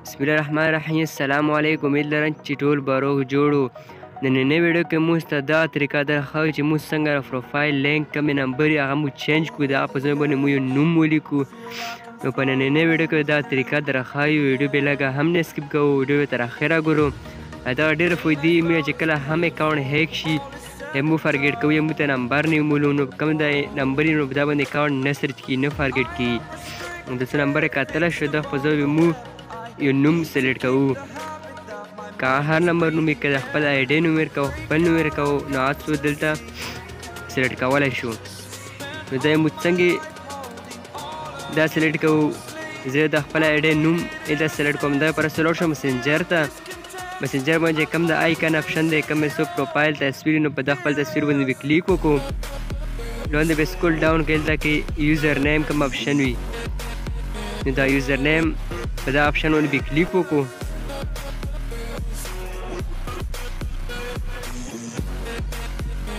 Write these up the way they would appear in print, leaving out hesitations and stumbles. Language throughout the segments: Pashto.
بسم الله الرحمن الرحیم. السلام علیکم. امید لرم چې ټول به روغ جوړ وو. نننۍ ویډیو کې موږ ته دا طریقه درښیو چې موږ څنګه پروفایل لینک کومې نمبر هغه موږ چینج کړو، د هغه په ځای باندې موږ یو نوم ولیکو. نو په نننۍ ویډیو کې دا طریقه درښیو. ویډیو به لږه هم نه سکیپ کوو، ویډیو به تر اخره ګورو. دا ډېره فایدې مې چې کله هم اکاونټ هیک شي یا مو فارګیټ کوي، یا مو ته نمبر نه مولو، نو کوم د نمبر نو په دا باندې اکاونټ نه سرچ کړي، نه فارګیټ کړي. د څه نمبر یې کتلی شو، د په ځای مو یو نوم سلیکټ کوو. که هر نمبر نوم یې، که د خپل آی ډي نوم ورکوو، خپل نوم ورکوو، نو هغه څو دلته سلیکټ کولی شو. نو دا مو څنګه دا سلیکټ کوو؟ زه د خپل آی ډي نوم دلته سلیکټ کوم. دا پر سلوټ شم مسنجر ته. مسنجر باندې کوم د آیکن اپشن دی، کوم څو پروفایل تصویر، نو په د خپل تصویر باندې به کلیک وکړو. لاندې به سکرول ډاون کړئ، دلته کې یوزر نیم کوم اپشن وي، نو دا یوزر نیم په دا اپشن باندې به کلیک وکړو.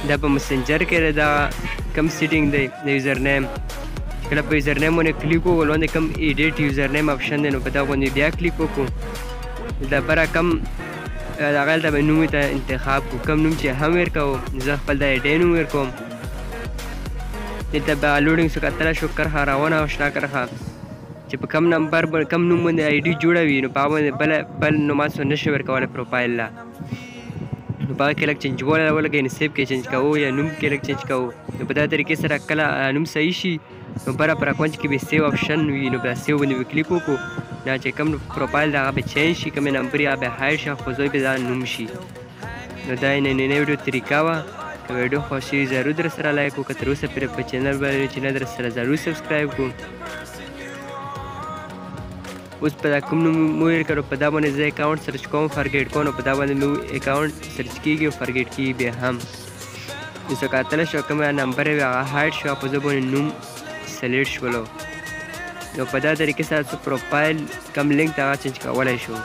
دا په مسنجر کې دا کوم سیټینګ دی د یوزر نیم. کله په یوزر نیم باندې کلیک وکړو، لاندې کوم ایډیټ یوزر نیم اپشن دی، نو په دا باندې بیا کلیک وکړو. دا بره کوم هغه دلته به نوم ته انتخاب کړو، کوم نوم چې هم ورکوو. زه خپل د آی ډي نوم ورکوم. دلته به لوډینګ څه کتلی شو، کرښه روانه او شنه کرښه چې په کوم نمبر کوم نوم باندې آی ډي جوړه وي، نو په هغه باندې بل نوم تاسو نه شئ ورکولی پروفایل له. نو په هغه کې لږ چینجوالی راولګوئ، نو سیف کې چینج کوو یا نوم کې لږ چینج کوو. نو په دا طریقې سره کله نوم صحیح شي، نو بره پر کونج کې به سیو اپشن وي، نو بیا سیو باندې به کلیک وکړو. دا چې کوم پروفایل د هغه به چینج شي، کومې نمبر یې هغه به هایډ شي، خو ځای به دا نوم شي. نو دا یې نننۍ ویډیو طریقه وه. که ویډیو خوښ شي ضرور در سره لایک وکړو. که تر اوسه پورې په چینل باندې چینل در سره ضرور سبسکرایب کړو. اوس په دا کوم نوم مو ورکړو، په دا باندې زه اکاونټ سرچ کوم، فارګیټ کوم، نو په دا باندې مو اکاونټ سرچ کېږي او فارګیټ کېږي بیا هم. نو څه کتلی شو، کوم نمبر یې هغه هایډ شو، په ځای باندې نوم سلیکټ شولو. نو په دا طریقې سره څه پروفایل کوم لینک ته هغه چینج کولی شو.